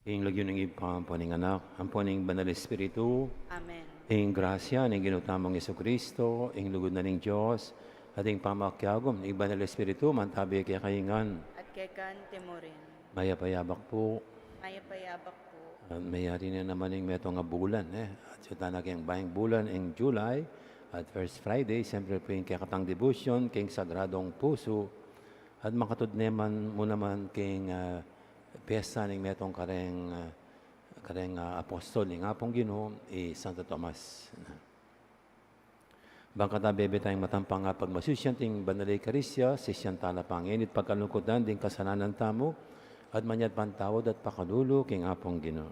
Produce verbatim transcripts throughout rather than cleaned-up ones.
Ing lagyu ning Ibpa, ampo ning Anak, ampo ning Banal Espiritu. Amen. Ing grasya ning Ginu tamung Jesucristo, ing lugud na ning Dios, at ing pamakiagum ning Banal Espiritu, mantabi kekayu ngan. At keka naman murin. Mayap a abak pu. Mayap a abak pu. At mayari na naman ing metung a bulan, e. At sutana keng bayung bulan, ing July, at first Friday, siyempre pu ing kekatang debosyon keng Sagradong Pusu, at makatud ne man mu naman keng, ah, piyesta ning metung kareng, ah, kareng, ah, apostol ning Apung Ginu, i Santo Tomas. Bang kata bebe tayung matampang a pagmasusyan ing Banal a Eukaristia, sisian tala pa ngeni at pagkalungkutan ding kasalanan tamu, at manyawad pantawad at pakalulu king Apung Ginu.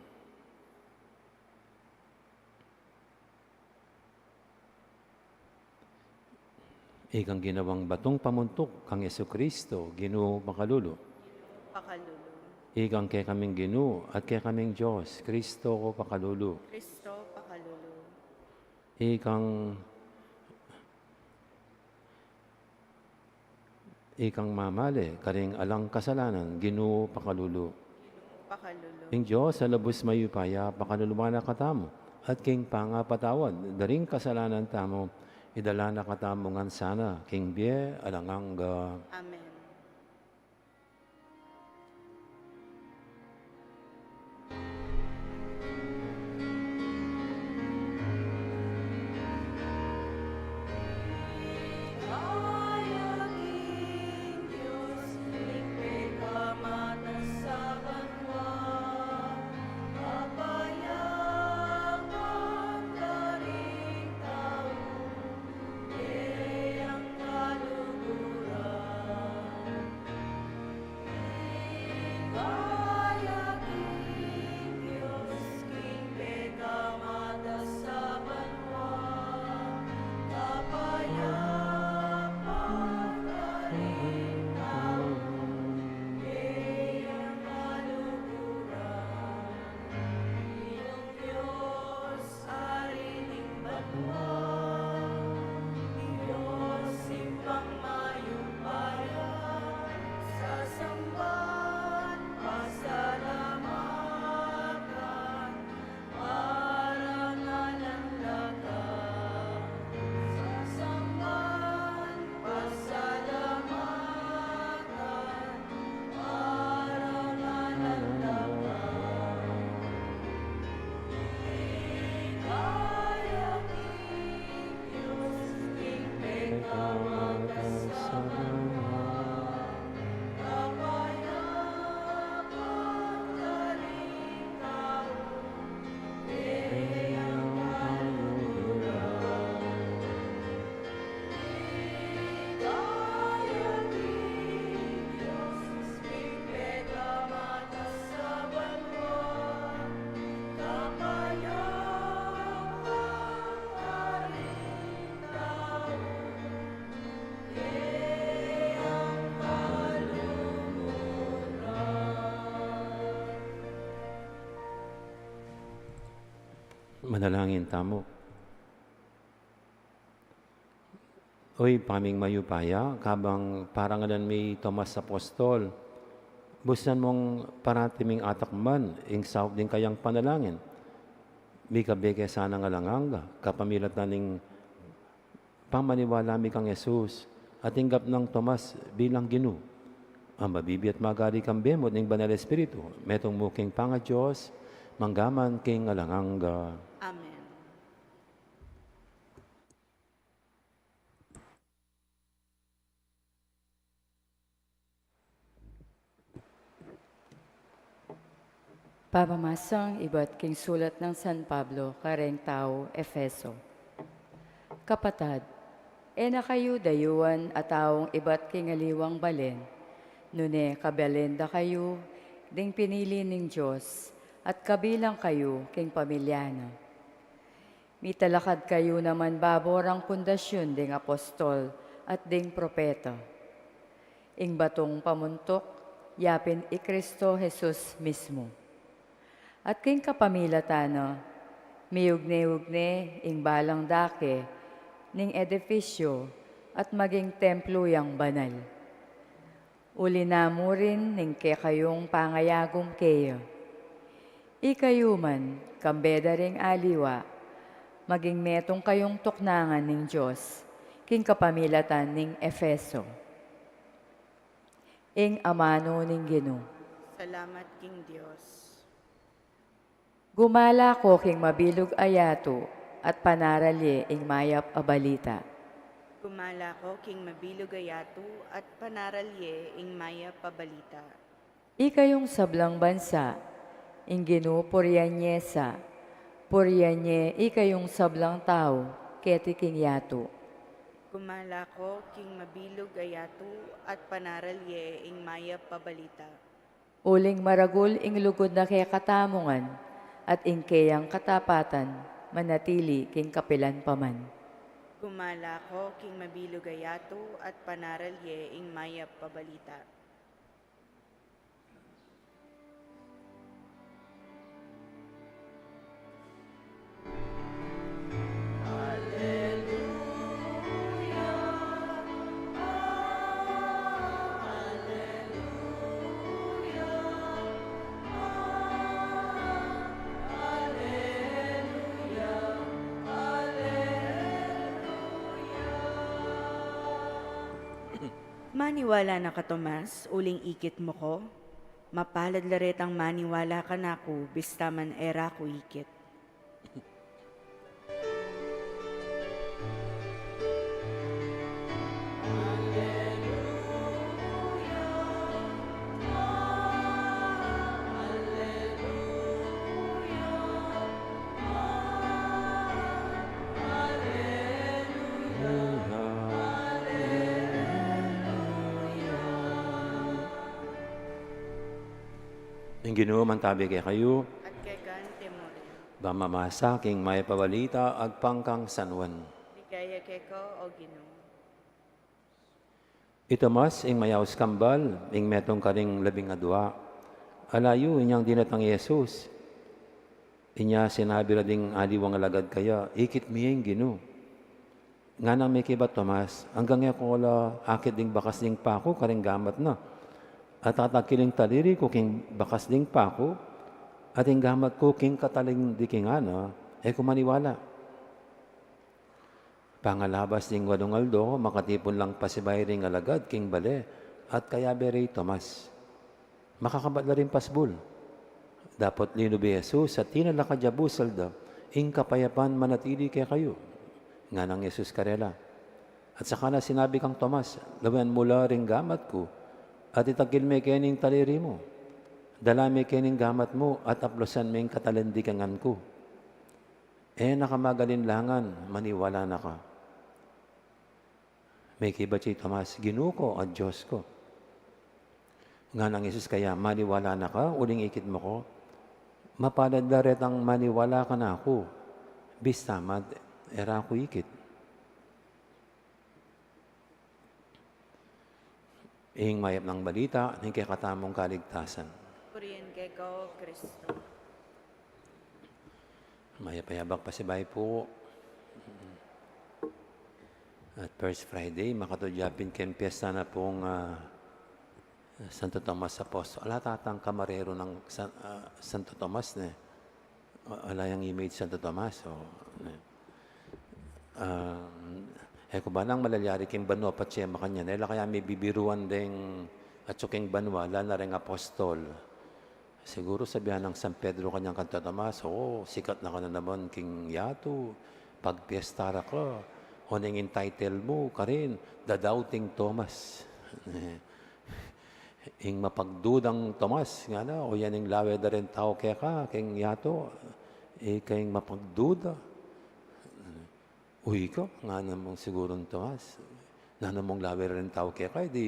Ikang ginawang batung pamuntuk kang Jesucristo, Ginu, pakalulu. Pakalulu. Ikang kekaming Ginu at kekaming Dios, Cristo, pakalulu. Cristo, pakalulu. Ikang, ikang mamale karing alang kasalanan, Ginu, pakalulu. Pakalulu. Ing Dios a lubus mayupaya, pakaluluan na katamu, at king pangapatawad da ring kasalanan tamu, idala na katamu ngan sana king bie alang angga. Amen. Manalangin tamu. O Ibpa ming mayupaya, kabang parangalan mi i Tomas Apostol, busnan mung parati ming atakman ing saup ding kayang panalangin. Mikabe ke sanang alang angga, kapamilatan ning pamaniwala mi kang Jesus, at tinggap nang Tomas bilang Ginu, a mabibie at magari kambe mu at ning Banal Espiritu, metung mu king pangaDios, mangga man king alang angga. Amen. Pamamasang ibat king sulat nang San Pablo kareng taga Efeso. Kapatad, e na kayu dayuan a taung ibat king aliwang balen, nune kabalen da kayu ding pinili ning Dios, at kabilang kayu king pamilya na. Mitalakad kayu naman babo rang pundasyun ding apostol at ding propeta. Ing batung pamuntuk, yapin i Cristo Jesus mismu. At king kapamilatan na, miugne-ugne ing balang dake ning edifisyu at maging templu yang banal. Uli na mu rin ning kekayung pangayagum keya. Ikayu man, kambe da ring aliwa, maging metung kayung tuknangan ning Dios, king kapamilatan ning Efeso. Ing amanu ning Ginu. Salamat king Dios. Gumala ko king mabilug a yatu, at panaral ye ing mayap a balita. Gumala ko king mabilug a yatu, at panaral ye ing mayap a balita. Ikayung sablang bansa, ing Ginu purian ye sa, purian ye ikayung sablang tau, keti king yatu. Gumala ko king mabilug a yatu, at panaral ye ing mayap a balita. Uling maragul ing lugud na kekatamu ngan, at ing keyang katapatan manatili king kapilan pa man. Gumala ko king mabilug a yatu, at panaral ye ing mayap a balita. Maniwala na ka, Tomas, uling ikit mu ko. Mapalad la retang maniwala kanaku, bista man e ra ku ikit. Ing Ginu mantabi kekayu. At keka naman. Pamamasa king mayap a balita agpang kang San Juan. Ligaya keka, O Ginu. I Tomas, ing mayaus kambal, ing metung karing labing adua. Ala yu, inyang dinatang i Jesus. Inya sinabi ra ding aliwang alagad kaya, ikit mi ing Ginu. Nganang mekibat Tomas, anggang e ko la akit ding bakas ding paku karing gamat na, at atagkil ing taliri ku king bakas ding paku, at ing gamat ku king katalindiki ngana, e ku maniwala. Pangalabas ding walung aldo, makatipun lang pasibayu ring alagad king bale, at kayabe re i Tomas. Makakabat la ring pasbul. Dapot linub i Jesus at tinalakad ya busal da, ing kapayapan manatili kekayu. Nganang Jesus karela. At saka na sinabi kang Tomas, lawen mu la ring gamat ku, at itagkil me keni ing taliri mu. Dala me keni ing gamat mu, at aplusan me ing katalindikan ku. E na ka magalinlangan, maniwala na ka. Mekibat ya i Tomas, Ginu ku at Dios ku. Nganang Jesus kaya, maniwala na ka, uling ikit mu ku. Mapalad la retang maniwala kanaku, bista man e ra ku ikit. Ing mayap nang balita ning kekatamung kaligtasan. Purian keka, O Kristo. Mayap a yabak pasibayu pu. At First Friday, makatudyan pin keng piyesta na pung, ah, Santo Tomas Apostol. Ala tatang kamarero nang San-, ah, Santo Tomas, ne? A-, ala yang image Santo Tomas, o, ne? Ah, e ku ba nang malalyari king banua patse makanyan, e la kaya mibibiruan deng atsu king banua, ala na reng apostol. Siguru sabian nang San Pedro kanyan kang Tomas, "O, sikat na ka na naman king yatu, pagpiesta ra ka, o neng ing title mu karin, The Doubting Thomas." Ing mapagdudang Tomas, ngana, o yan ing lawe da ring tau keka, king yatu, ika ing mapagduda. Uy ka, ngana mung sigurung Tomas. Nanu mung lawe ring tau keka, e di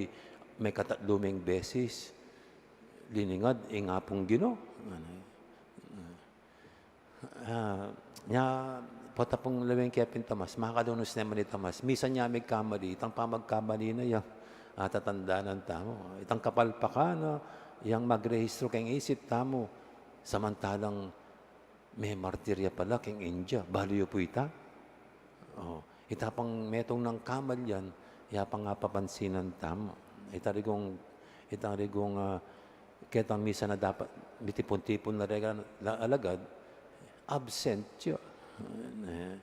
mekatatlu meng beses liningad ing Apung Ginu. Ngana. Ah, nya, pota pung lawen ke pin Tomas, makalunus ne man i Tomas. Misan ya migkamali, itang pamagkamali na ya, atatandanan tamu. Itang kapalpakan na yang magrehistro keng isip tamu, samantalang memartir ya pala keng India, balu yu pu ita? O, ita pang metung nang kamalyan, ya pang apapansinan tamu. Ita rigung, ita rigung, ah, Ketang misa na dapat mitipun-tipun la reng alagad, absent ya. Eh,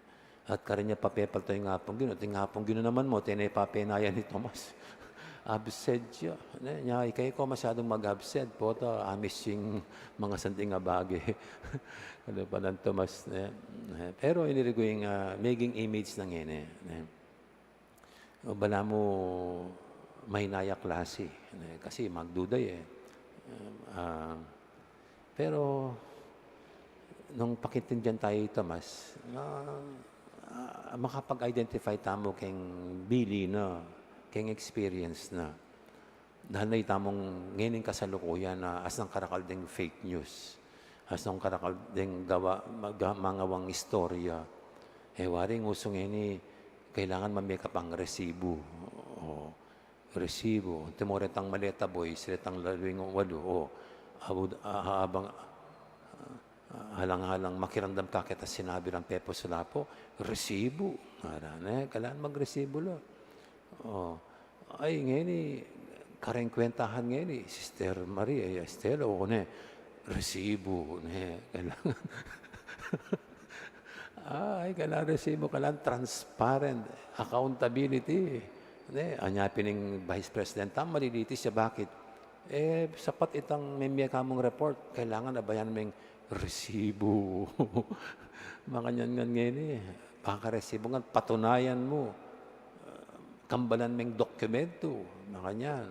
at karin ya papepalto ing Apung Ginu. At ing Apung Ginu naman mu, tene papenayan i Tomas. Absent ya. Ne, nya, ikayu ko masyadung mag-absent. Pota, amis ing mga santing a bage. Ano pa nang Tomas, ne? Eh, pero ini rin ing, ah, maging image na ngeni, ne? O, balamu mahinaya klasi, ne? Kasi magduda ya, eh. Ah, pero nung pakintindian tayu i Tomas, ah, ah, makapag-identify tamu keng bili na, keng experience na. Dahil na itamung ngening kasalukuyan na asnang karakal ding fake news, asnang karakal ding gawa, maga-, mangawang istorya. E, wari ing usu ngeni, kailangan mamake up kang resibu. O, resibu. Antimo retang Maleta Boys, retang Lalwing Walu. O, abud-, a-, a-, abang, a-, alang-alang makiramdam ka keta sinabi rang Pepo Sulapo, resibu. Ngara ne, kailangan magresibu la. O, ay, ngeni, kareng kwentahan ngeni, Sister Maria, ay, Estela, o ne, resibu, ne, kailangan. Ay, kailangan resibu, kailangan transparent, accountability. Ne, anya pin ing Vice President, tam, malilitis ya, bakit? E, sapat itang memie kamung report, kailangan abayan meng resibu. Makanyan ngan ngeni, pakaresibu ngan, patunayan mu, kambalan meng dokumentu, makanyan.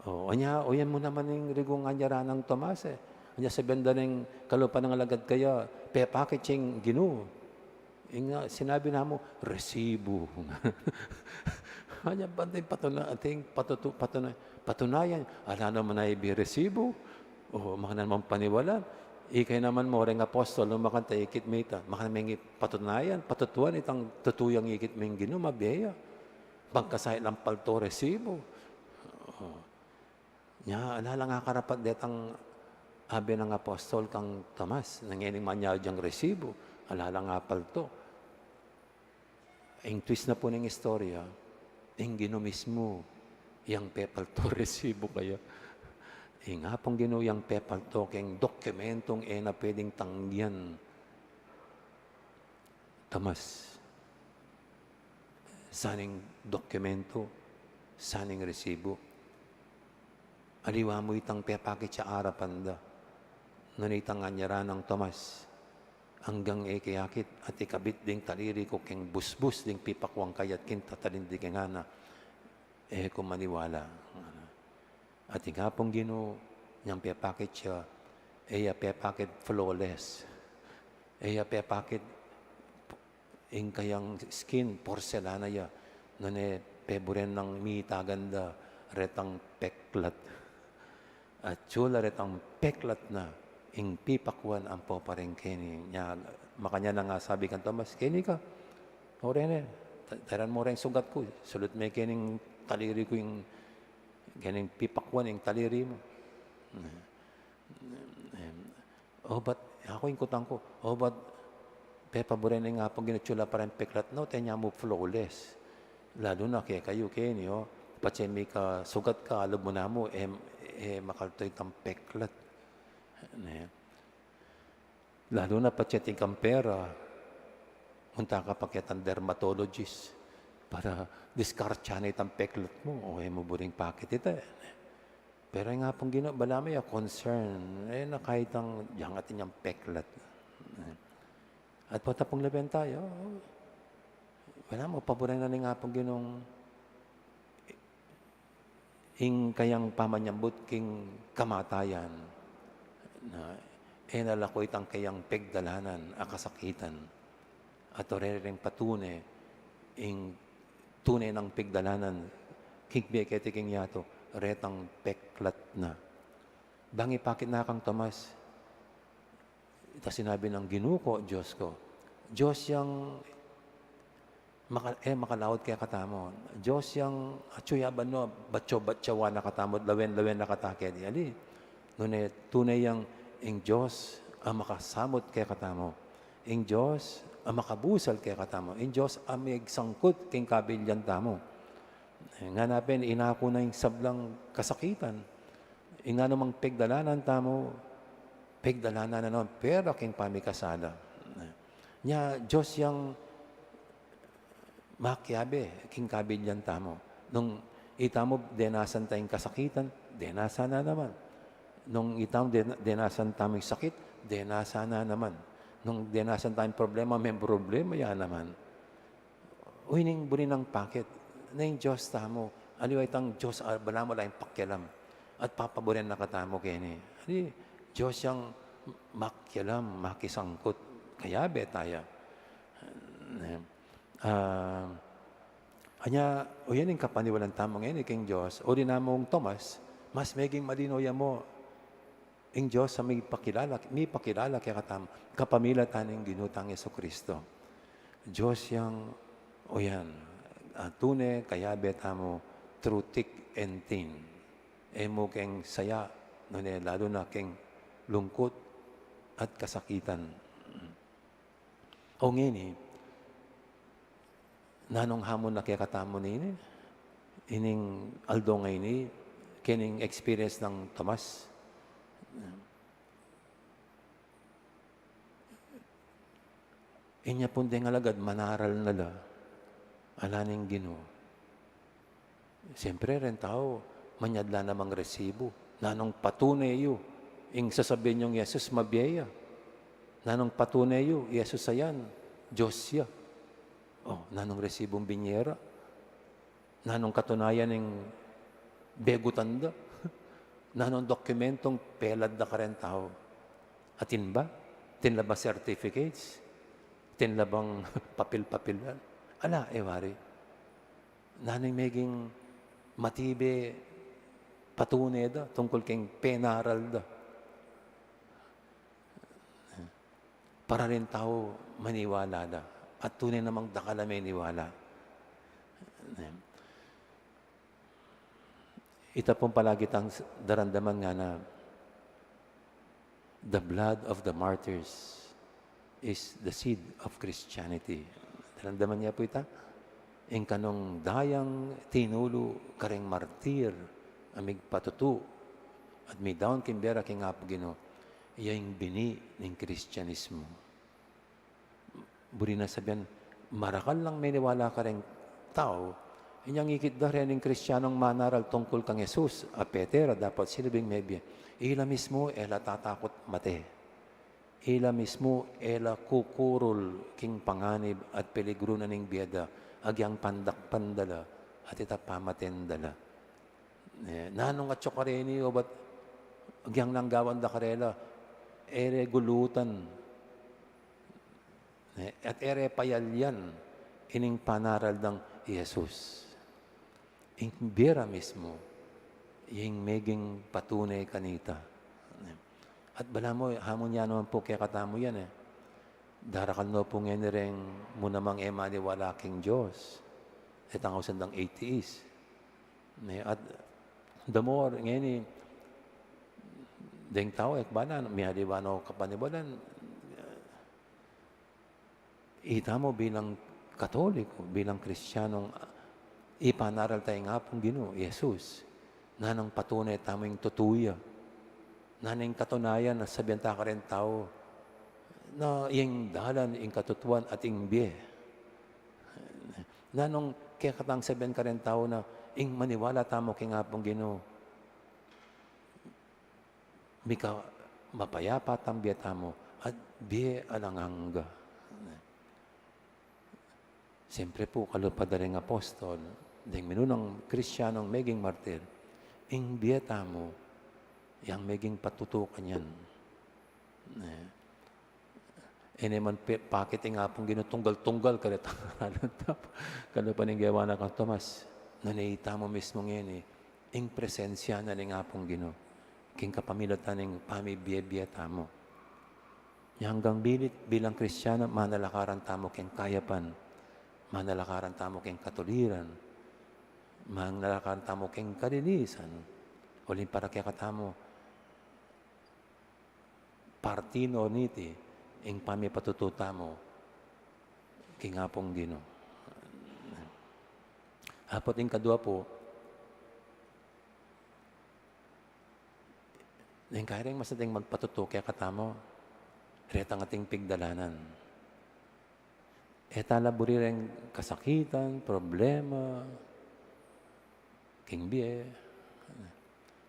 O, anya, o yan mu naman ing rigung anyaran nang Tomas, e. Anya sabian da ning kalupa nang alagad kaya, pepakit ya ing Ginu. Ing, ah, sinabi na mu, resibu. Anya bang ating patuna-, ating patutu-, patuna-, patunayan, ala naman a ibie resibu. O, makanyan mung paniwalan. Ika naman mu, reng apostol, nung makanyan ikit me ita, makanyan meng patunayan, patutuan, itang tutu yang ikit meng Ginu, mabie ya. Pagkasakit lang palto resibu. O. Nya, ala lang akarapat detang abi nang apostol kang Tomas, na ngening manyad yang resibu, ala lang apalto. Ing twist na pu ning istorya, ing Ginu mismu, yang pepalto resibu kaya. Ing Apung Ginu yang pepalto keng dokumentong e na pwedeng tanggian. Tomas, saning dokumento, saning resibu. Aliwa mu itang pepakit ya arapan da. Nune itang anyaran nang Tomas, anggang e ke akit at ikabit ding taliri ku keng busbus ding pipakuan kaya at king tatalinding ke ngana, e ku maniwala. At ing Apung Ginu, inyang pepakit ya, e ya pepakit flawless. E ya pepakit ing kayang skin, porselana ya. Nune peburen nang mitagan da retang peklat. Atiu la retang peklat na, ing pipakuan ampo pa rin keni. Nya, makanyan na nga sabi kang Tomas, keni ka. O reni, ta-, taran mu reng sugat ku. Sulut me kening taliri ku ing, kening pipakuan ing taliri mu. Em, obat, aku ing kutang ku, obat, pepaburen ning Apung Ginu atiu la pa rin peklat na, o tenya mu flawless. Lalu na kekayu keni, o, patse mika sugat ka, alub mu namu, e, e makaltu itang peklat. Ne? Lalu na patse atin kang pera, munta ka pa ketang dermatologist para diskartsahan itang peklat mu, o e mu buring pakit ita. Pero ing Apung Ginu, balamu ya concern, e na kaya itang, yang atin yang peklat. At pota pung lawen tayu, balamu paburen na ning Apung Ginung ing kayang pamanyambut king kamatayan, na, e na la ku itang kayang pegdalanan a kasakitan. At o rereng patune, ing tune nang pegdalanan, king bie keti king yatu, retang peklat na. Bang ipakit na kang Tomas, ita sinabi nang Ginu ku, Dios ku. Dios yang maka-, e makalaut kekatamu. Dios yang atiu ya banua, batyo-batyawan na katamu, lawen-lawen na kata keni, ali. Nune, tune yang ing Dios a makasamut kekatamu. Ing Dios a makabusal kekatamu. Ing Dios a migsangkut king kabilyan tamu. E, ngana pin, inaku na ing sablang kasakitan. Ing nanumang pegdalanan tamu, pegdalanan na naman, pero king pamikasala. Nya, Dios yang makiabe king kabilyan tamu. Nung itamu denasan tayung kasakitan, denasan na naman. Nung itamu den-, denasan tamung sakit, denasan na naman. Nung denasan tamung problema, may problema ya naman. Uy, ning buri nang pakit, ning Dios tamu, aliwa itang Dios, ah, balamu alang pakialam. At papaburen na katamu keni. Adi, Dios yang makialam, makisangkut, kayabe taya. Ah, anya, uyan ing kapaniwalan tamu ngeni king Dios, o di namung Tomas, mas meging malino ya mu, ing Dios a mipakilala, mipakilala kekatamu, kapamilatan ning Ginu tang Jesucristo. Dios yang, uyan, ah, tune, kayabe tamu, through thick and thin. E mu keng saya, nune lalu na keng lungkut at kasakitan. O ngeni, nanung hamon na kekatamu nini, ining aldo ngeni, kening experience nang Tomas. Inya pung deng alagad, manaral na la, ala ning Ginu. Siyempre, reng tau, manyad la namang resibu. Nanung patune yu, ing sasabyan yung Jesus, mabie ya. Nanung patune yu, Jesus a yan, Dios ya. O, nanung resibung binye ra? Nanung katunayan ning begutan da? Nanung dokumentung pelad da kareng tau? Atin ba? Atin la bang certificates? Atin la bang papil-papil? Ala, e wari. Nanung meging matibe patune da tungkul keng penaral da? Para reng tau maniwala la. At tune namang dakal a maniwala. Ita pung palagi tang daramdaman ngana, the blood of the martyrs is the seed of Christianity. Daramdaman ye pu ita? Ing kanung dayang tinulu kareng martir a migpatutu at midaun king bie ra king Apung Ginu, ya ing bini ning Kristianismu. Buri nang sabian, marakal lang maniwala kareng tau, inyang ikit da reng Kristianung manaral tungkul kang Jesus a pete ra dapot silbing mebie, ila mismu e la tatakut mate. Ila mismu e la kukurul king panganib at peligru na ning bie da, agyang pandakpan da la, at ita pamaten da la. E, nanung atyu kareni, obat agyang nanggawan da karela, e re gulutan, e, at e re payalyan ining panaral dang Jesus. Ing bie ra mismu, ing meging patune kanita. At balamu, hamon ya naman pu kekatamu yan, e. Darakal no pu ngeni reng mu namang e maniwala king Dios. E, tangausan dang atheist. Ne, at the more, ngeni, deng tau, e, bana, mialiwa no kapaniwalan, itamu bilang Katoliko, bilang Kristianung, ipanaral taya ing Apung Ginu, Jesus. Nanung patune tamu ing tutu ya? Nanung katunayan a sabian ta kareng tau na ing dalan, ing katutuan, at ing bie? Nanung kekatang sabian kareng tau na ing maniwala tamu king Apung Ginu, mika mapayapa tang bie tamu at bie alang angga? Siempre pu, kalupa da ring apostol, deng minunang Kristianung meging martir, ing bie tamu, yang meging patutu kanyan. E, e ne man pe-, pakit ing Apung Ginu tunggal-tunggal, kareta, kalupa ning gewa na kang Tomas. Nune itamu mismu ngeni, ing presensya na ning Apung Ginu king kapamilatan ning pamibie-bie tamu. Nya anggang bilit, bilang Kristiano, manalakaran tamu king kayapan, manalakaran tamu king katuliran, manalakaran tamu king kalinisan, uling para kekatamu, parti no niti ing pamipatutu tamu king Apung Ginu. Apot ing kadua pu, Neng kayi reng mas ating magpatutu kekatamu, retang ating pigdalanan. E ta la buri reng kasakitan, problema, king bie.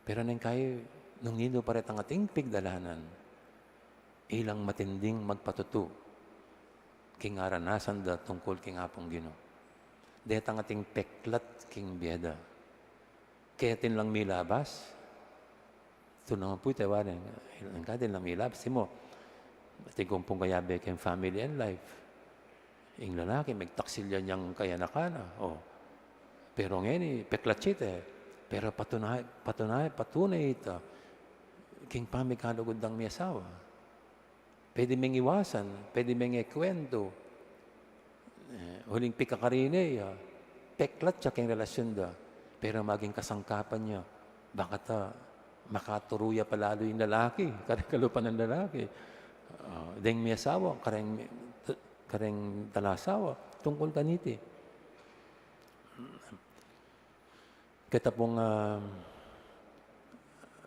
Pero neng kayi, nung ninu pa retang ating pigdalanan, ilang matinding magpatutu king aranasan da tungkul king Apung Ginu. Detang ating peklat king bie da. Keti lang milabas. Tutu naman pu ita, wari, keti lang milabas. Simo, ating kumpung kayabe keng family and life. Ing lalaki, megtaksil ya ning kayanakan na. O. Pero ngeni, peklat ya ita. Pero patunay, patunay, patunay ita king pamikalugud dang miasawa. Pwede meng iwasan, pwede meng e kwentu. E, uling pikakarine ya, peklat ya keng relasyun da. Pero maging kasangkapan ya, bakanta makaturu ya palalu ing lalaki, kareng kalupa nang lalaki. A, deng miasawa, kareng, kareng talasawa, tungkul kaniti. Keta pung, a,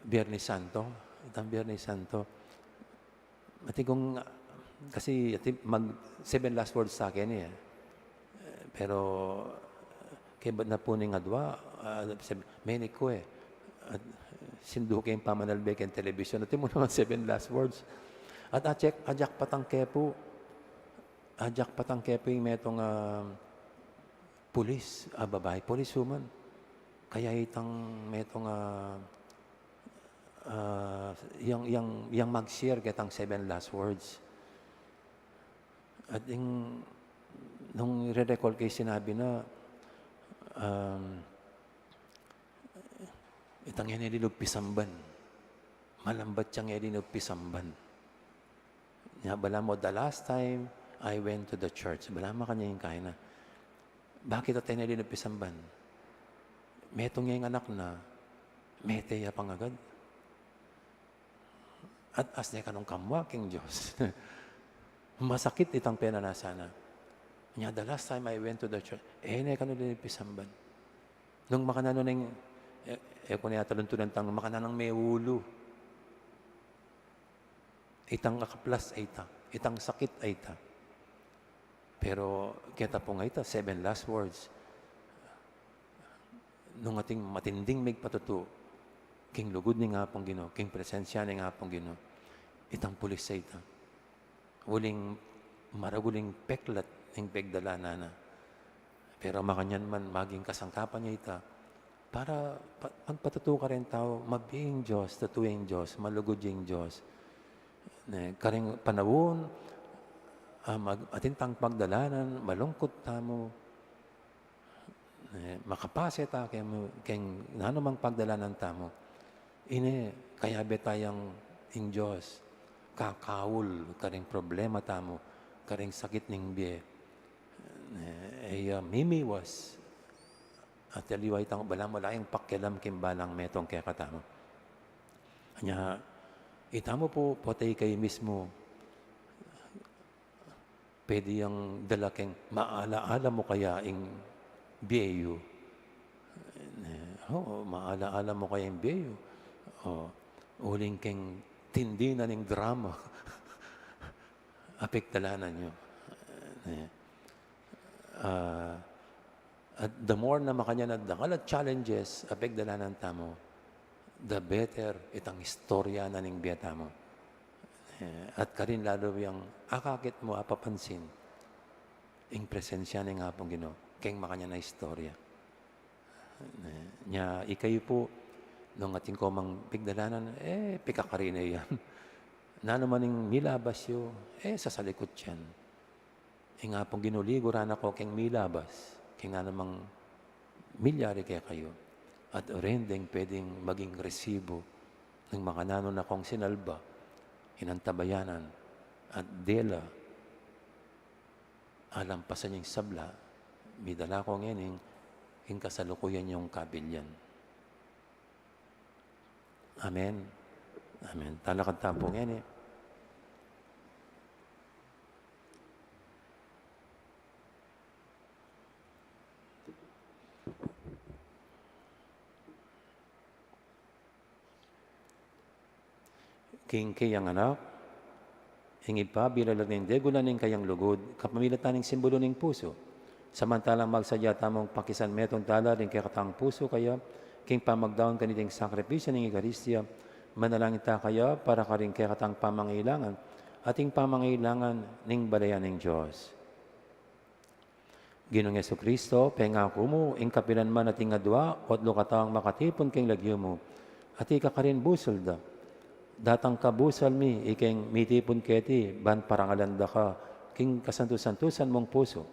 Biernes Santo, itang Biernes Santo, atin kung, kasi atin mag seven last words sa akin e. Pero, kaya ba na pu ning adwa, a, sab-, menik ku e. At sindu ke ing pamanalbe keng telebisyon, atin mu naman seven last words. At ajak, ajak patang ke pu, ajak patang ke pu ing metung, a, pulis, a, babai, police woman. Kaya itang metung, a, a, yang, yang, yang mag-share ketang seven last words. At ing, nung re-recall ke sinabi na, um, itang e ne linugpisamban. Malambat yang e linugpisamban. Nya, balamu, "The last time I went to the church." Balamu makanyan ing kaina. Bakit ita e ne linugpisamban? Metung ya ing anak na, mete ya pangagad. At as ne kanung kamwa king Dios. Masakit itang penanasan na. Nya, "The last time I went to the church," e ne kanu linugpisamban. Nung makananu neng, e, e ku ne ataluntunan tang makananu neng meulu. Itang akaplas a ita, itang sakit a ita. Pero keta pung a ita, seven last words. Nung ating matinding migpatutu king lugud ning Apung Ginu, king presensya ning Apung Ginu, itang pulis a ita. Uling maragul ing peklat ning pegdalanan na. Pero makanyan man, maging kasangkapan ya ita para pa-, magpatutu kareng tau, mabie ing Dios, tutu ing Dios, malugud ing Dios. Ne, kareng panaun a mag-, atin tang pagdalanan, malungkut tamu, e, makapase ta keng, keng nanumang pagdalanan tamu. Ine, kayabe ta yang ing Dios kakaul kareng problema tamu, kareng sakit ning bie. E, e ya mimiwas. At aliwa itang balamu ala yang pakialam king balang metung kekatamu. Nya, itamu pu, pota ikayu mismu, pwede yang dala keng maala-ala mu kaya ing bie yu. E, o, maala-ala mu kaya ing bie yu. O, uling keng tindi na ning drama a pigdalanan yu. E, a, At the more na makanyan a dakal a challenges a pegdalanan tamu, the better itang istorya na ning bie tamu. E, at karin lalu yang akakit mu apapansin ing presensya ning Apung Ginu keng makanyan a istorya. E, nya ikayu pu, nung atin ko mang pigdalanan, e, pikakari ne yan. Nanu man ing milabas yu, e, sasalikut yan. Ing Apung Ginu, liguran na ko keng milabas, keng nanumang milyari kekayu. At uring deng pwedeng maging resibu ning makananu na kong sinalba, inantabayanan, at dela alampasan ing sabla, midala ko ngening king kasalukuyan yung kabilian. Amen. Amen. Talakad ta pu ngeni. King keyang Anak, ing Ibpa, bilalag ning degulan ning kayang lugud, kapamilatan ning simbulu ning pusu. Samantalang magsadya tamung pakisan metung dalan ring kekatang pusu kaya, king pamagdaun kaniting sakripisyu ning Eukaristia, manalangin ta kaya para karing kekatang pamangailangan, at ing pamangailangan ning balayan ning Dios. Ginung Jesucristo, pengaku mu, ing kapilan man ating adua, o atlu katang makatipun king lagyu mu, at ikakarin busul da. Datang ka busul mi, ikeng mitipun keti, ban parangalan da ka, king kasantu-santusan mung pusu.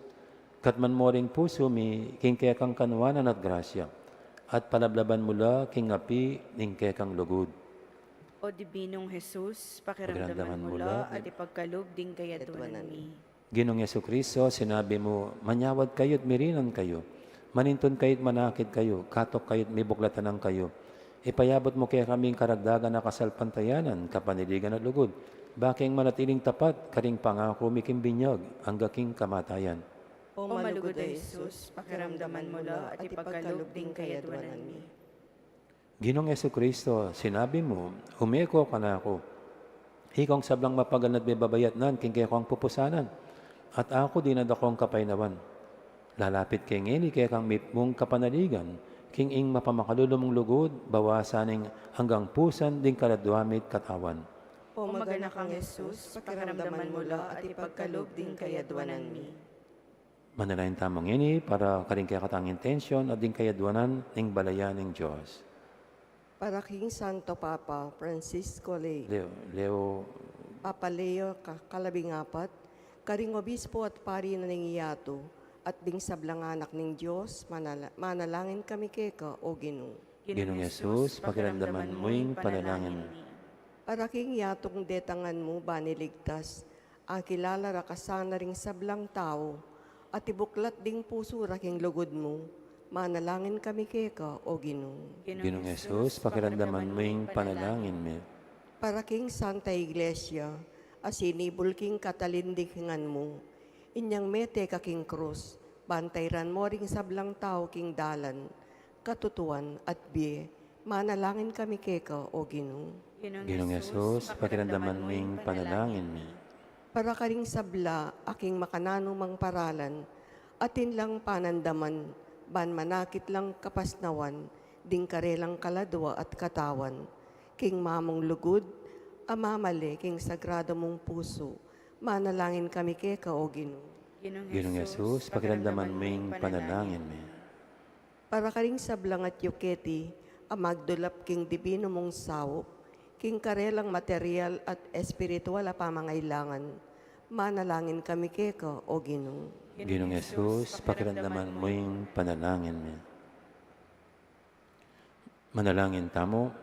Katman mo ring pusu mi, king kekang kanuanan at grasya, at palablaban mu la, king api, ning kekang lugud. O Dibinung Jesus, pakiramdaman mu la, at ipagkalub ding kayadwanan mi. Ginung Jesucristo, sinabi mu, manyawad kayu't mirinan kayu, manintun kayu't manakit kayu, katok kayu't mibuklatan kayu. Ipayabut mu kekami ing karagdagan a kasalpantayanan, kapanaligan at lugud, ba keng manatiling tapat, karing pangaku mi king binyag, angga king kamatayan. O malugud a Jesus, pakiramdaman mu la, at ipagkalub ding kayadwanan mi. Ginung Jesucristo, sinabi mu, ume ko kanaku, ikong sablang mapagal na't mibabayatnan king kekong pupusanan, at aku dinadakong kapaynawan. Lalapit ke ngeni kekang mipmung kapanaligan, king ing mapamakalulu mung lugud, bawasan ing anggang pusan ding kaladwa mi't katawan. O maganakang Jesus, pakiramdaman mu la, at ipagkalub ding kayadwanan mi. Manalangin tamu ngeni para karing kekatang intensyon at ding kayadwanan ning balayan ning Dios. Para king Santo Papa Francisco Le-, Leo, Leo. Papa Leo ka-, kalabing apat, karing obispo at pari na ning yatu, at ding sablang anak ning Dios, manala-, manalangin kami keka, O Ginu. Ginung Jesus, pakiramdaman mu ing panalangin mi. Para king yatung detangan mu ban iligtas, akilala ra ka sana ring sablang tau, at ibuklat ding pusu ra king lugud mu, manalangin kami keka, O Ginu. Ginung Jesus, pakiramdaman mu ing panalangin mi. Para king Santa Iglesia, a sinibul king katalindingan mu, inyang mete ka king krus, ban tairan mo ring sablang tau king dalan, katutuan at bie, manalangin kami keka, O Ginu. Ginung Jesus, pakiramdaman mu ing panalangin mi. Para karing sabla a king makananu mang paralan, atin lang panandaman, ban manakit lang kapasnawan, ding karelang kaladwa at katawan, king mamung lugud, a mamale king sagrado mung pusu, manalangin kami keka, O Ginu. Ginung Jesus, pakiramdaman mu ing panalangin mi. Para karing sablang atyu keti, a magdulap king dibinu mung saup, king karelang material at espiritual a pamangailangan, manalangin kami keka, O Ginu. Ginung Jesus, pakiramdaman mu ing panalangin mi. Manalangin tamu.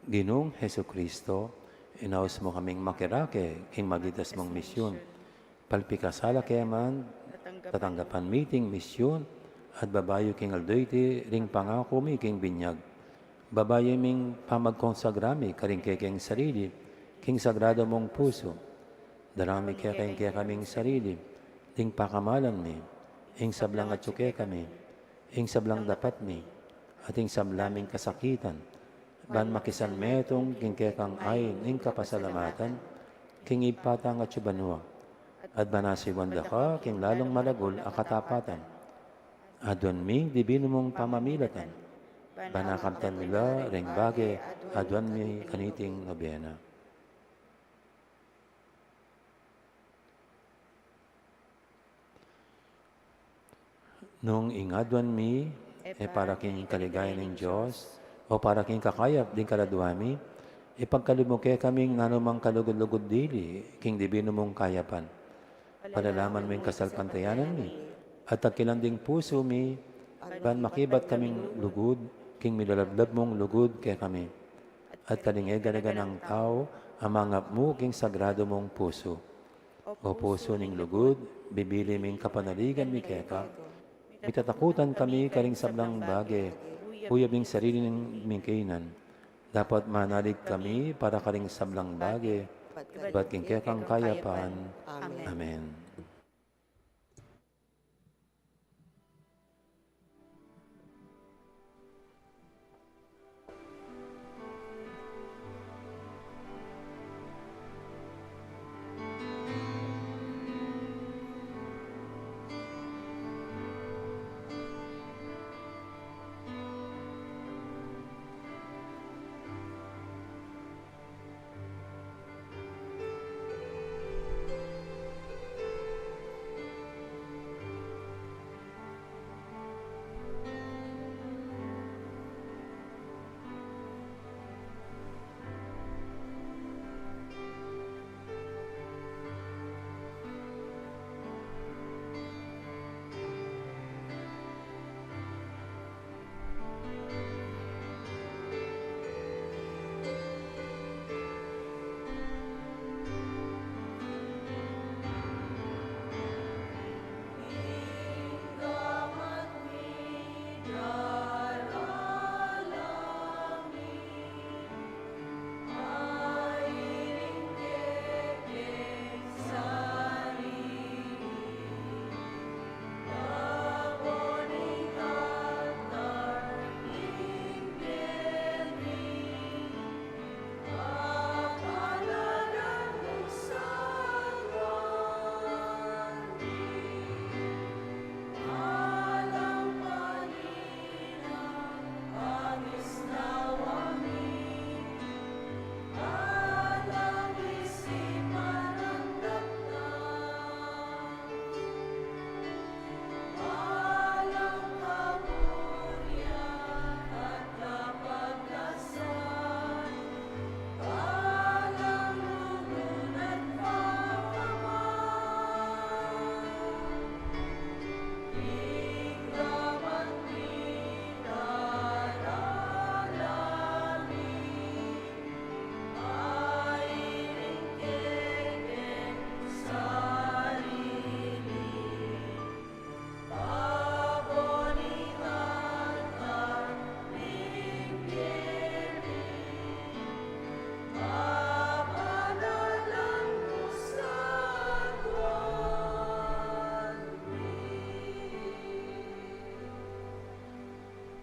Ginung Jesucristo, inaus mu kaming makirake king magitas mung misyun. Palpikasala ke man, tatanggapan mi iting misyun, at babayu king aldo iti ring pangaku mi king binyag. Babayu ming pamagkonsagra mi karing kekeng sarili, king sagrado mung pusu. Dara mi keka ing kekaming sarili, ding pakamalan mi, ing sablang atyu kekami, ing sablang dapat mi, at ing sabla ming kasakitan, ban makisan metung king kekang ain ing kapasalamatan, king Ibpa tang atyu banua, at ban asiwan da ka king lalung malagul a katapatan. Aduan mi ing dibinu mung pamamilatan, ban akamtan mi la ring bage a aduan mi kaniting nobena. Nung ing aduan mi, e para king kaligayan ning Dios, o para king kakayap ding kaladua mi, ipagkalub mu kekaming nanumang kalugud-lugud dili, king dibinu mung kayapan. Palalaman mu ing kasalpantayanan mi, at tagkilan ding pusu mi, ban makibat kaming lugud, king milalablab mung lugud kekami. At karing e gana-ganang tau, a mangap mu king sagrado mung pusu. O pusu ning lugud, bibili ming kapanaligan mi keka. Mitatakutan kami karing sablang bage, uyab ing sarili ming kainan. Dapot manalig kami para karing sablang bage, ibat king kekang kayapan. Amen.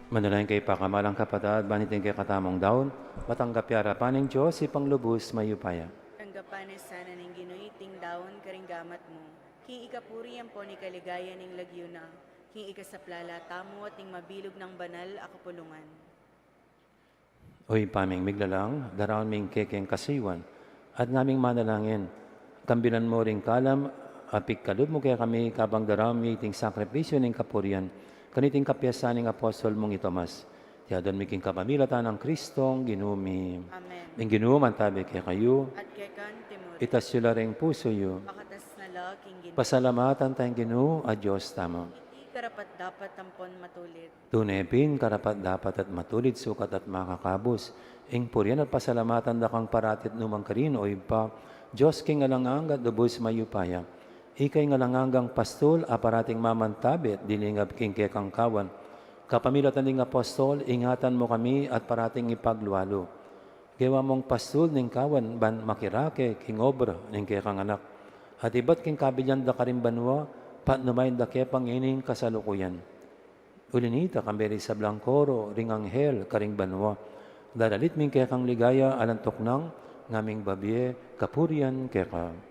Manalangin kayu, pakamalan kung kapatad, ban iting kekatamung daun matanggap ya arapan ning Dios Ibpang lubus mayupaya. Tanggapan na sana ning Ginu iting daun karing gamat mu, king ikapuri ampon ikaligaya ning lagyu na, king ikasaplala tamu at ning mabilug nang banal a kapulungan. O Ibpa ming miglalang, daraun mi ing kekeng kasuyuan, at ngaming manalangin, kambilan mu ring kalam a pigkalub mu kekami kabang daraun mi iting sakripisyu ning kapurian kaniting kapiasan ning apostol mung i Tomas. Iti aduan mi king kapamilatan nang Kristong Ginu mi. Amen. Ing Ginu mantabi kekayu. At keka naman. Itas yu la ring pusu yu. Pakatas na la king Ginu. Pasalamatan taya ing Ginu a Dios tamu. Iti karapat-dapat ampon matulid. Tune pin karapat-dapat at matulid, sukat at makakabus ing purian at pasalamatan da kang parati at nu man karin, o Ibpa, Dios king alang angga at lubus mayupaya. Ika ing alang anggang pastul a parating mamantabi at dilingab king kekang kawan. Kapamilatan ding apostol, ingatan mu kami at parating ipaglualu. Gewa mung pastul ning kawan ban makirake king obra ning kekang Anak, at ibat king kabilyan da karing banua, patnubayan da ke pa ngening kasalukuyan. Uli na nita, kambe ring sablang koro ring anghel karing banua, daralit mi ing kekang ligaya alang tuknang, ngaming babie kapurian keka.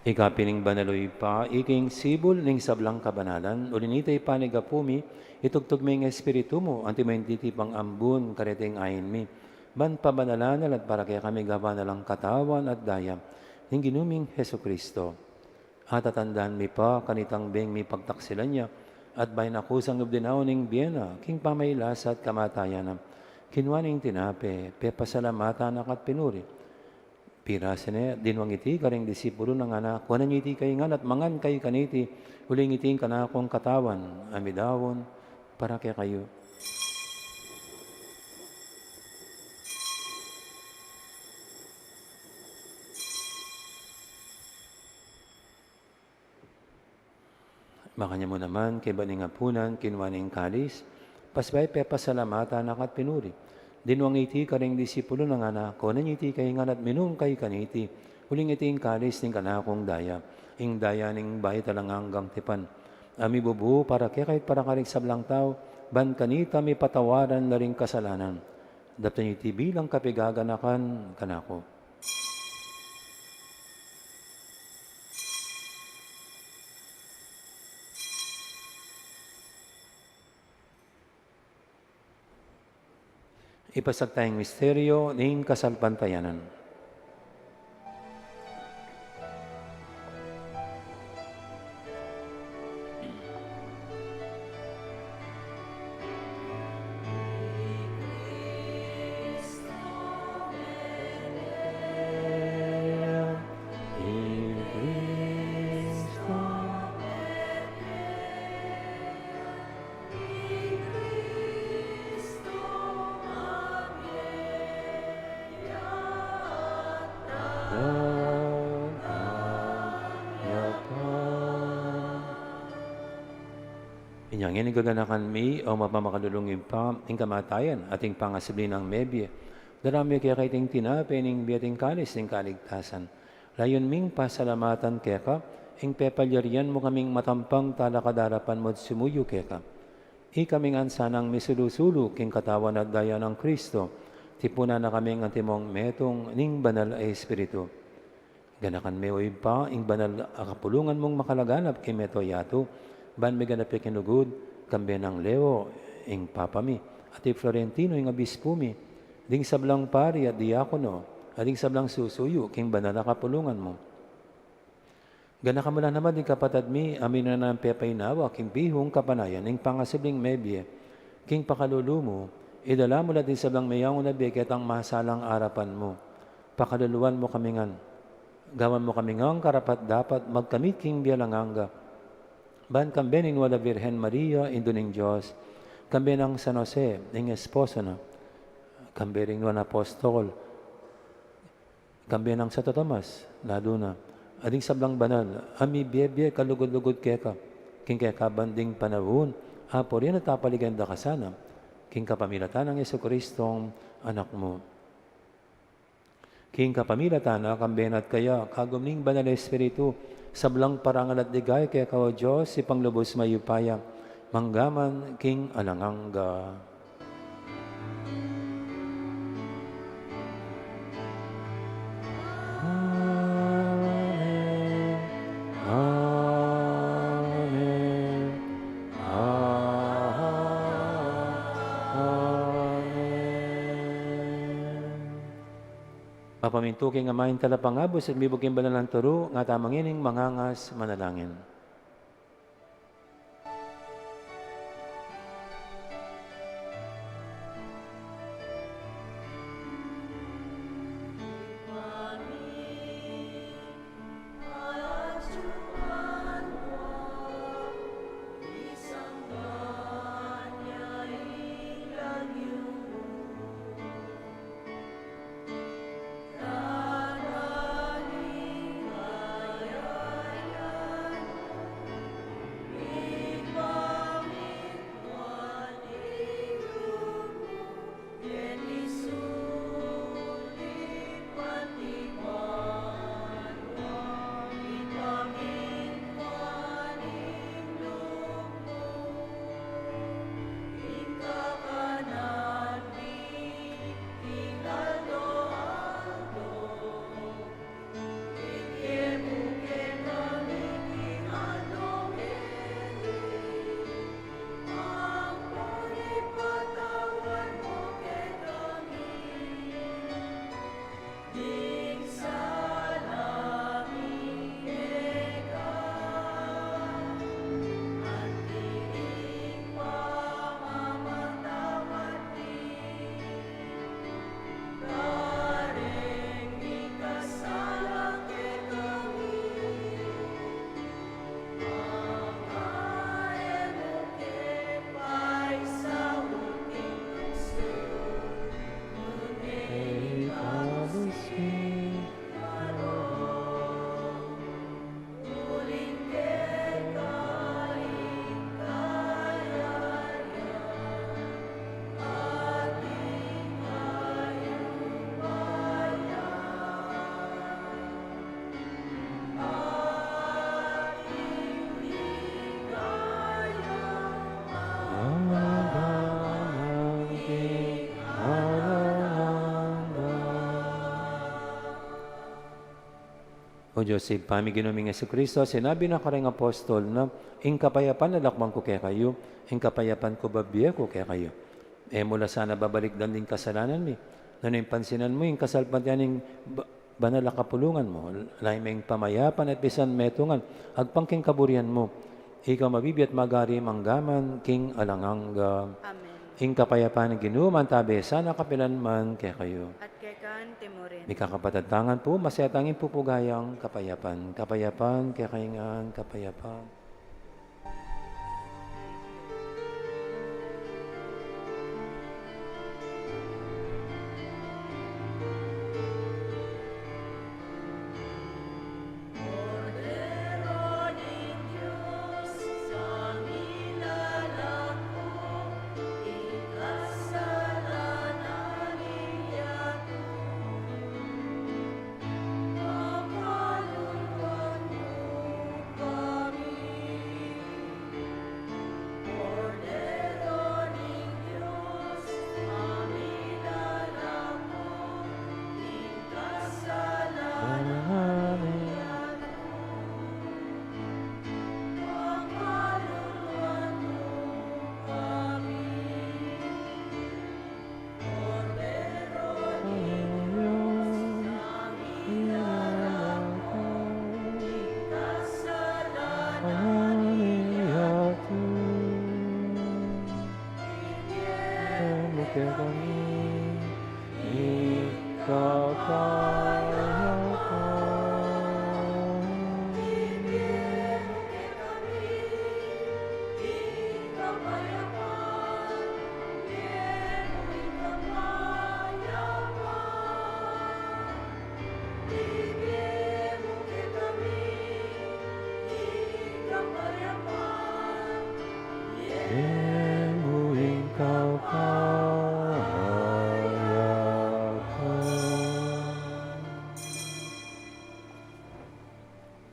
Ika pin ing banal, o Ibpa, ika ing sibul ning sablang kabanalan, uli na nita ipanyawad mu, itubud mu ing Espiritu mu, antimo ing titipang ambun kareting ain mi, ban pabanalan na la at para kekami gawan na lang katawan at daya ning Ginu ming Jesucristo. At tatandanan mi pa kanitang beng mipagtaksilan ya, at bayu na kusang lub dinaun ing bie na king pamagkasakit at kamatayan na, kinua ne ing tinape, pepasalamatan na ka at pinuri. Pirasan ne, dinwang iti karing disipulu na, ngana, kuanan yu iti kayu ngan at mangan kayu kaniti, uling iti ing kanakung katawan a midaun para kekayu. Makanyan mu naman, kaybat ning apunan, kinua ne ing kalis, pasibayu pepasalamatan na ka at pinuri. Dinwang iti karing disipulu na, ngana, kuanan yu iti kayu ngan at minum kayu kaniti, uling iti ing kalis ning kanakung daya, ing daya ning bayu at alang anggang tipan, a mibubu para kekayu at para karing sablang tau, ban kanita mipatawaran na ring kasalanan. Daptan yu iti bilang kapaganakan kanaku. Ipasiag taya ing misteryu ning kasalpantayanan. Inya ngeni gaganakan mi, o mapamakalulung Ibpa, ing kamatayan at ing pangasubli nang mebie. Daraun mi keka iting tinape ning bie at ing kalis ning kaligtasan. Layun ming pasalamatan keka ing pepalyarian mu kaming matampang talakad king arapan mu at sumuyu keka. Ikami ngan sanang misulu-sulu king katawan at daya nang Kristo, tipunan na kaming antimong metung ning Banal a Espiritu. Ganakan me, o Ibpa, ing banal a kapulungan mung makalaganap king mabilug a yatu, ban miganap ya king lugud, kambe nang Leo, ing Papa mi, at i Florentino, ing Obispu mi, ding sablang pari at diakono, at ding sablang susuyu king banal a kapulungan mu. Ganakan mu la naman ding kapatad mi a minuna nang pepainawa king bihung kapanayan ning pangasubling mebie, king pakalulu mu, idala mu la ding sablang meyangu na bie ketang masalang arapan mu. Pakaluluan mu kami ngan. Gawan mu kami ngan karapat-dapat magkamit king bie alang angga. Ban kambe ning Nuan a Virgen Maria, Indu ning Dios, kambe nang San Jose, ing esposo na, kambe ring Nuan a Apostol, kambe nang Santo Tomas, lalu na, at ding sablang banal a mibie-bie kalugud-lugud keka, king kekabang ding panaun, apurian at apaligayan da ka sana, king kapamilatan nang Jesucristong Anak mu. King kapamilatan na, kambe na at kaya, kagum ning Banal a Espiritu, sablang parangal at ligaya keka, o Dios, Ibpang lubus mayupaya, mangga man king alang angga. Amen. Amen. Amen. Mapamintu king Ama ing Talapangabus at mibug king banal a turu, ngatamu ngening mangangas manalangin. O Dios Ibpa mi, Ginu ming Jesucristo, sinabi na kareng apostol na, "Ing kapayapan lakwan ku kekayu, ing kapayapan ku babie ku kekayu." E mu la sana babalikdan ding kasalanan mi, nune ing pansinan mu ing kasalpantayanan ning ba-, banal a kapulungan mu, lalam ning pamayapan at pisan metungan, agpang king kaburian mu. Ika mabibie at magari mangga man king alang angga. Amen. Ing kapayapan ning Ginu mantabe sana kapilan man kekayu. At keka naman murin. Mikakapatad tang ampo, masaya tang ipupugay ing kapayapan. Kapayapan kekayu ngan, kapayapan.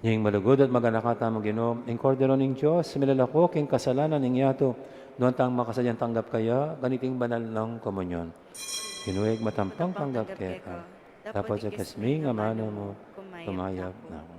Ing malugud at maganaka tamung Ginu, ing Kordero ning Dios, milalako king kasalanan ning yatu, nuan tang makasadyang tanggap kaya, ganiting banal nang komunyon. Ginu, ig matampang tanggap keka, dapot ing kasming amanu mu, kumayap na ku.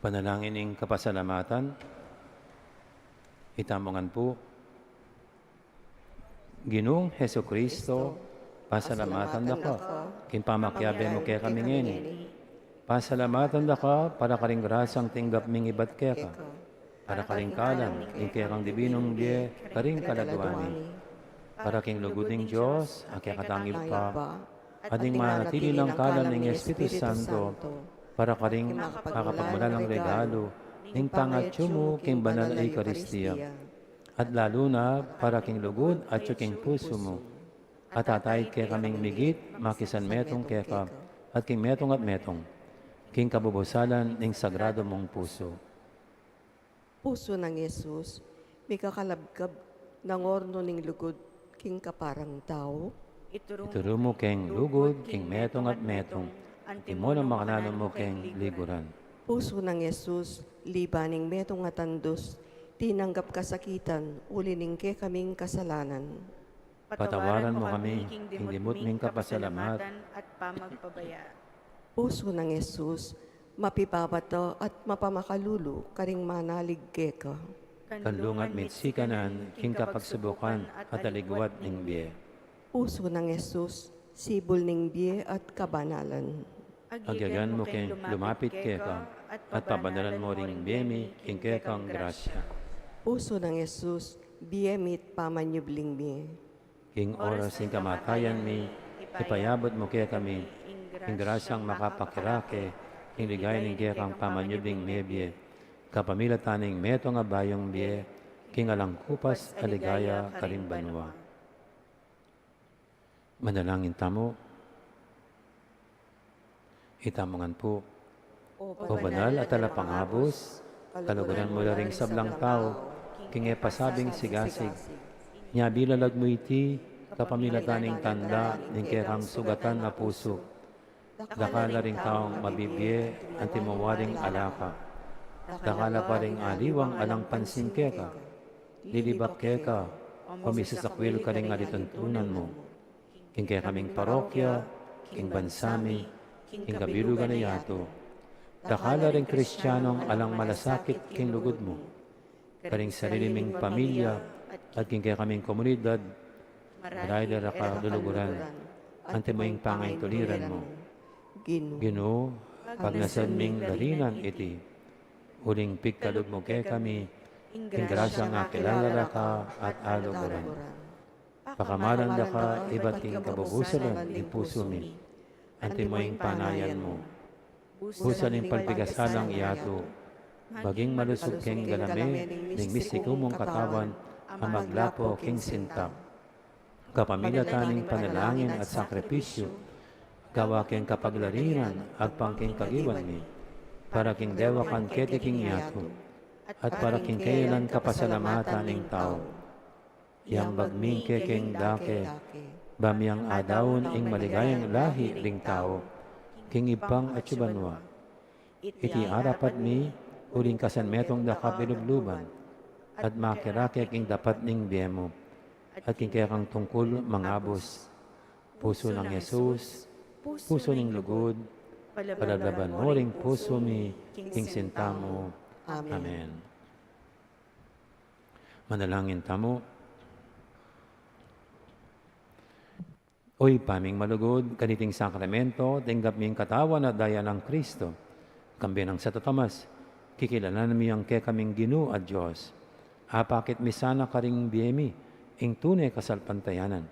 Panalangin ning kapasalamatan. Itamu ngan pu. Ginung Jesucristo, pasalamatan da ka king pamakiabe mu kekami ngeni. Pasalamatan da ka para karing grasyang tinggap ming ibat keka, para karing kalam ning kekang dibinung bie karing kaladua mi, para king lugud ning Dios a kekatang Ibpa, at ding manatili nang kalam ning Espiritu Santo, para karing makapagmulalang regalo ning pangatyu mu king banal a Eukaristia, at lalu na para king lugud atyu king pusu mu, at atin kekaming migit makisanmetung keka, at king metung at metung, king kabubusalan ning sagrado mung pusu. Pusu nang Jesus, mikakalabkab nang ornu ning lugud king kaparang tau. Ituru mu keng lugud king metung at metung, antimo nang makananu mu keng liguran. Pusu nang Jesus, liba ning metung at andus, tinanggap kasakitan uli ning kekaming kasalanan. Patawaran mu kami king dimut ming kapasalamatan at pamagpabaya. Pusu nang Jesus, mapipabata at mapamakalulu karing manalig keka. Kanlungat mi't sikanan king kapagsubukan at aligwat ning bie. Pusu nang Jesus, sibul ning bie at kabanalan. Agyagan mu keng lumapit keka at pabanalan mu ring bie mi king kekang grasya. Pusu nang Jesus, bie mi't pamanyubling bie. King oras ning kamatayan mi, ipayabut mu kekami ing grasyang makapakirake king ligaya ning kekang pamanyubling mebie, kapamilatan ning metung a bayung bie king alang kupas a ligaya karing banua. Manalangin tamu. Itamu ngan pu. O banal a talapangabus, kaluguran mu la ring sablang tau king e pasabing sigasig. Nya bilalag mu iti kapamilatan ning tanda ning kekang sugatan a pusu. Dakal la ring taung mabibie antimo waring alaka. Dakal la pa ring aliwang alang pansin keka. Lilibak keka o misasakwil karing alituntunan mu. King kekaming parokya, king bansa mi, king kabilugan a yatu. Dakal la ring Kristianong alang malasakit king lugud mu. Karing sarili ming pamilya at king kekaming komunidad, marayil da ra ka luluguran antimo ing pangaintuliran mu. Ginu, pagnasad ming darinan iti, uling pigkalub mu kekami ing grasyang akilala ra ka at aluguran. Pakamalan da ka ibat king kabubusalan ning pusu mi, antimo ing panayan mu. Busan ning palpikasalang yatu, maging malusug keng galame ning mistiku mung katawan a maglapo king sinta. Kapamilatan ning panalangin at sakripisyu, gawa keng kapaglarinan agpang king kagiwan mi, para king dewakan keti king yatu, at para king kayalan kapasalamatan ning tau. Yambag mi kekeng dake, ba miang adaun ing maligayang lahi ring tau king ibpang atyu banua. Iti arapat mi uling kasanmetung da ka bilubluban, at makirake king dapat ning bie mu, at king kekang tungkul mangabus. Pusu nang Jesus, pusu ning lugud, palablaban mu ring pusu mi king sinta mu. Amen. Manalangin tamu. O Ibpa ming malugud, kaniting sakramento tinggap mi ing katawan at daya nang Kristo. Kambe nang Santo Tomas, kikilalanan mi yang kekaming Ginu at Dios. Apakit mi sana karing bie mi ing tune kasalpantayanan.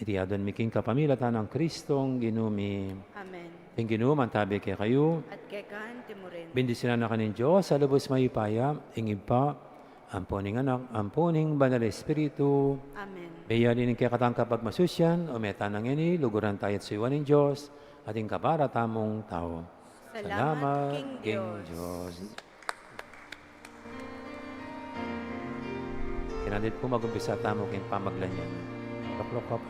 Iti adwan mi king kapamilatan nang Kristong Ginu mi. Amen. Ing Ginu mantabi kekayu. At keka anti mu rin. Bendisyunan na ka ning Dios a lubus mayupaya, ing Ibpa, ampo ning Anak, ampo ning Banal a Espiritu. Amen. Meyari ning kekatang kapagmasusyan, o meta na ngeni, luguran taya at suyuan ning Dios, at ing kabara tamung tau. Salamat king Dios. Kinanit pu, mag-umpisa tamu king pamaglanyan. Loklok ka pa.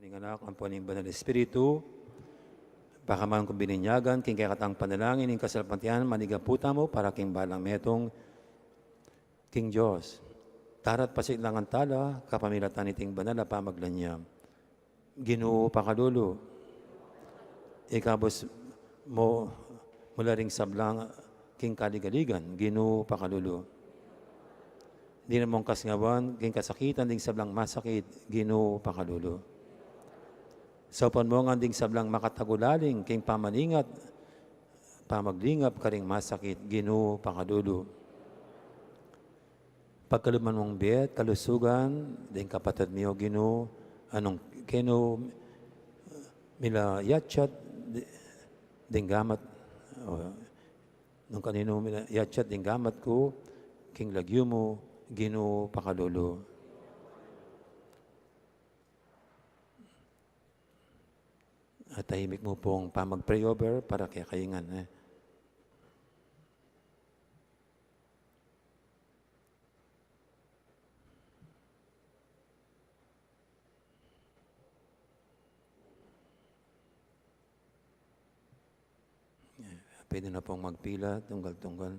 Ning Anak, ampo ning Banal Espiritu, baka man kung bininyagan, king kekatang panalangin, ning kasalpantayanan, manigapu tamu para king balang metung king Dios. Tara't pasilangan tala, kapamilatan niting banal a pamaglanyap. Ginu, pakalulu. Ikabus mu mula ring sablang king kaligaligan, Ginu, pakalulu. Dinan mung kasngawan king kasakitan ding sablang masakit, Ginu, pakalulu. Saupan mu ngan ding sablang makatagulaling king pamaningat, pamaglingap karing masakit, Ginu, pakalulu. Pagkaluban mung bie at kalusugan ding kapatad mi, O Ginu, a nung kenu mila yatsat di-, ding gamat, o, nung kaninu mila yatsat ding gamat ku king lagyu mu, Ginu, pakalulu. At tahimik mu pung pamag-pray over para kekayu ngan, e. Pwede na pong magpila, tunggal-tunggal.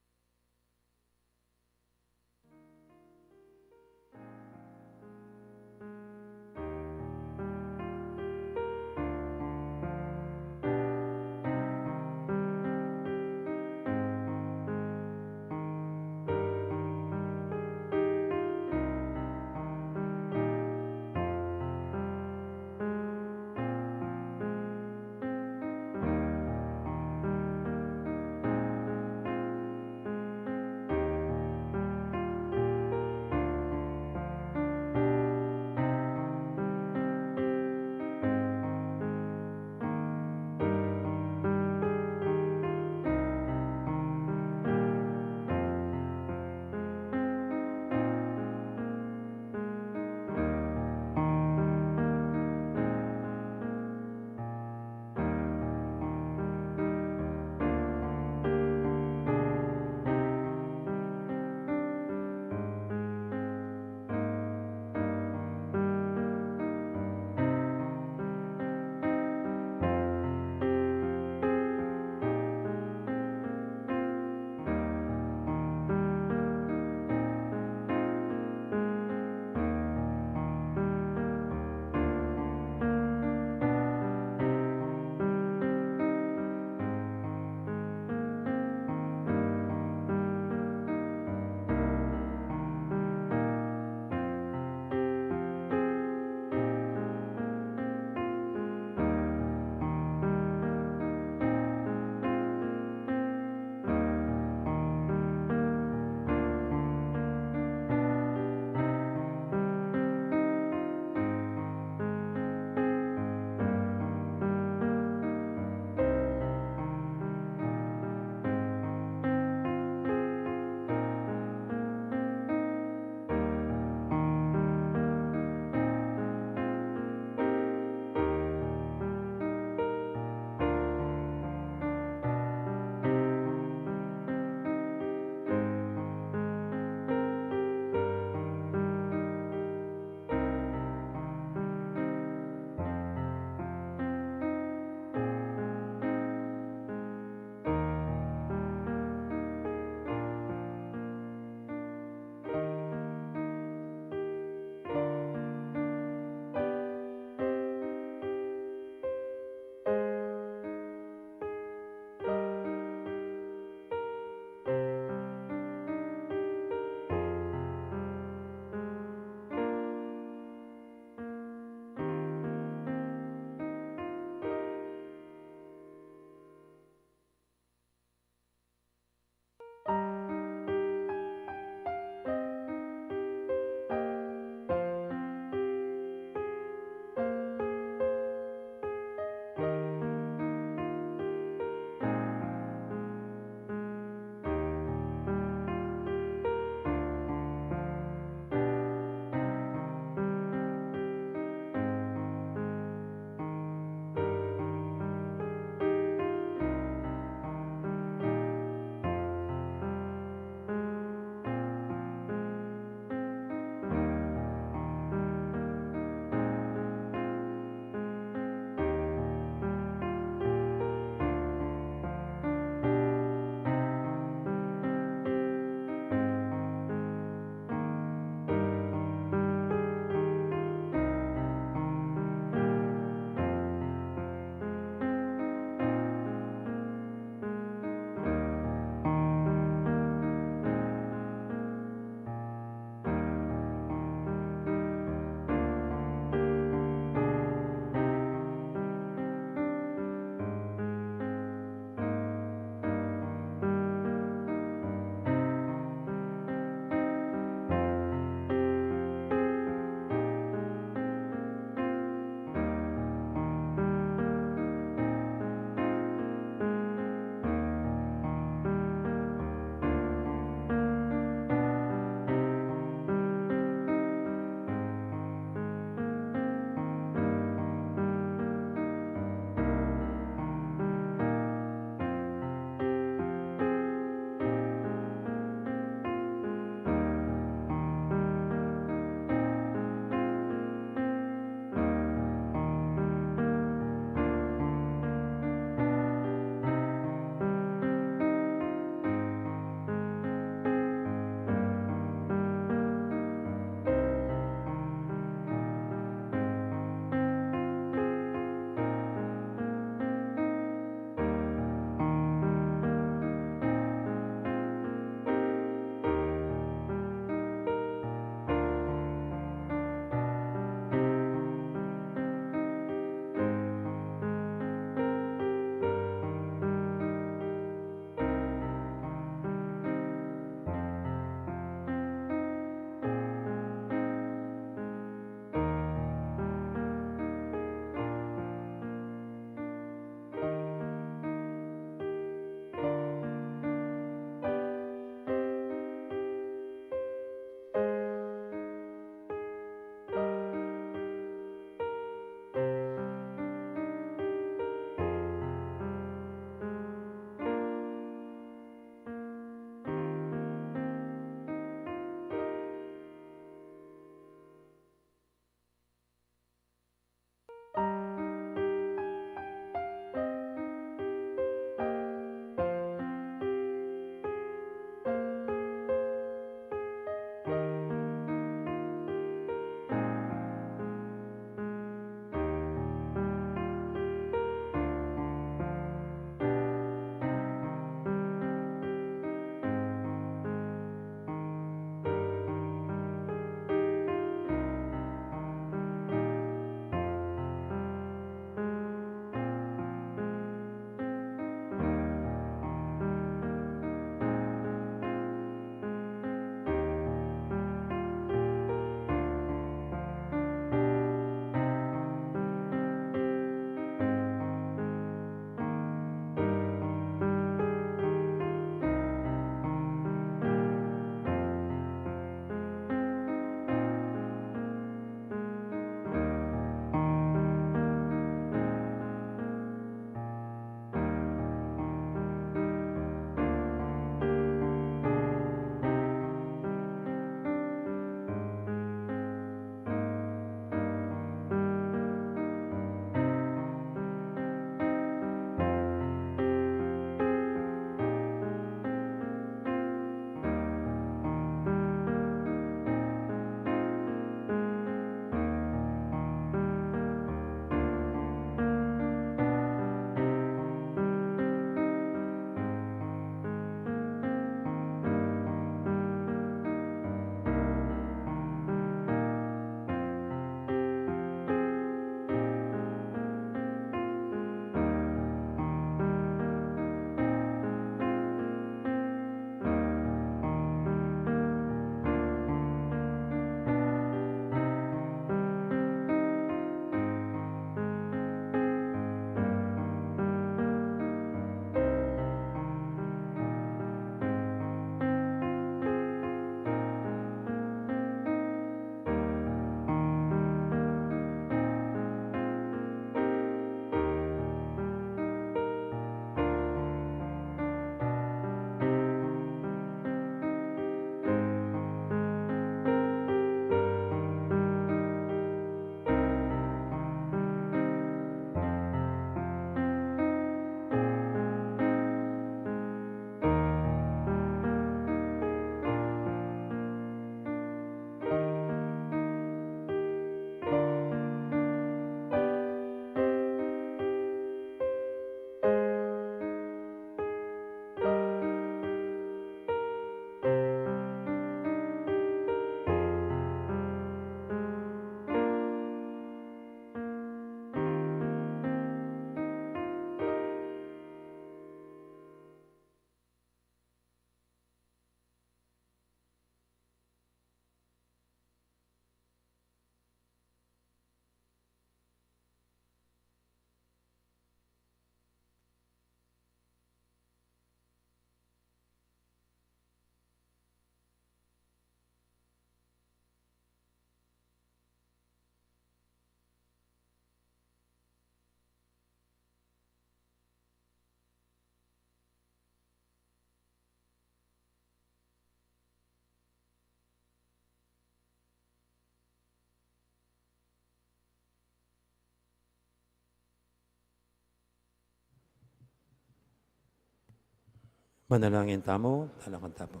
Manalangin tamu, talakad tamu pu.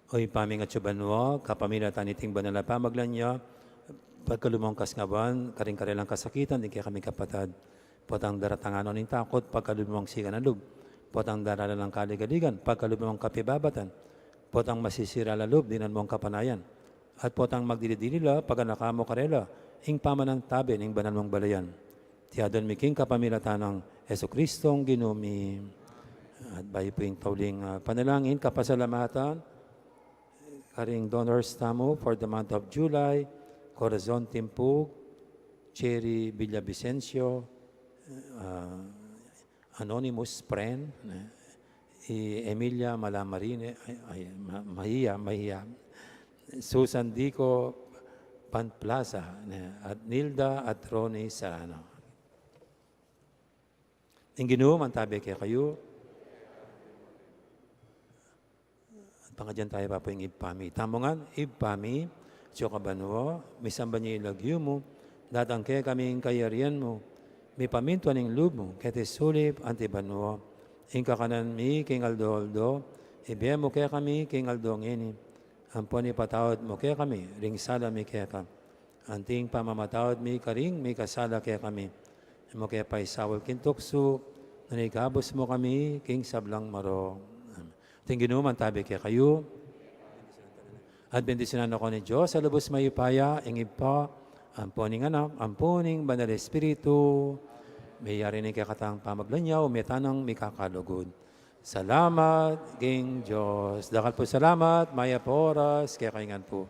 O Ibpa mi, atsu ka banua, kapamilatan niting banal a pamaglanya, pagkalub mung kasangkapan karing karelang kasakitan ding kekami kapatad. Potang daratangan no ning takut, pagkalub mung sikan a lub. Potang daralan nang kaligaligan, pagkalub mung kapibabatan. Potang masisira la lub, dinan mung kapanayan. At potang magdili-dili la, paganakan mu karela ing pamanantabe ning banal mung balayan. Iti adwan mi king kapamilatan nang Jesucristong Ginu mi. At bayu pu ing tauling, ah, panalangin, kapasalamatan karing donors tamu for the month of July, Corazon Timpug, Cherry Villavicencio, ah, Anonymous Friend, ne? I Emilia Malamarine, ay, ay, Ma-, Maia, Maia, Susan Dico Panplaza, ne? At Nilda at Ronnie Sarano. Ing Ginu mantabe kekayu. At pangadyan tamu pa pu ing Ibpa mi. Tamu ngan, Ibpa mi, atsu ka banua, misamban ya ing lagyu mu, datang kekami ing kayarian mu, mipamintuan ing lub mu keti sulip anti banua. Ing kakanan mi king aldo-aldo ibie mu kekami king aldo ngeni. Ampon ipatawad mu kekami ring sala mi keka, anti ing pamamatawad mi karing mikasala kekami. E mu ke paisaul king tuksu, nune ikabus mu kami king sablang marok. Amen. Ing Ginu mantabe kekayu. At bendisyunan na kayu ning Dios a lubus mayupaya, ing Ibpa, ampon ing Anak, ampon ing Banal a Espiritu. Meyari ne ing kekatang pamaglanya, ume tana nang mikakalugud. Salamat king Dios. Dakal pung salamat, mayap a oras kekayu ngan pu.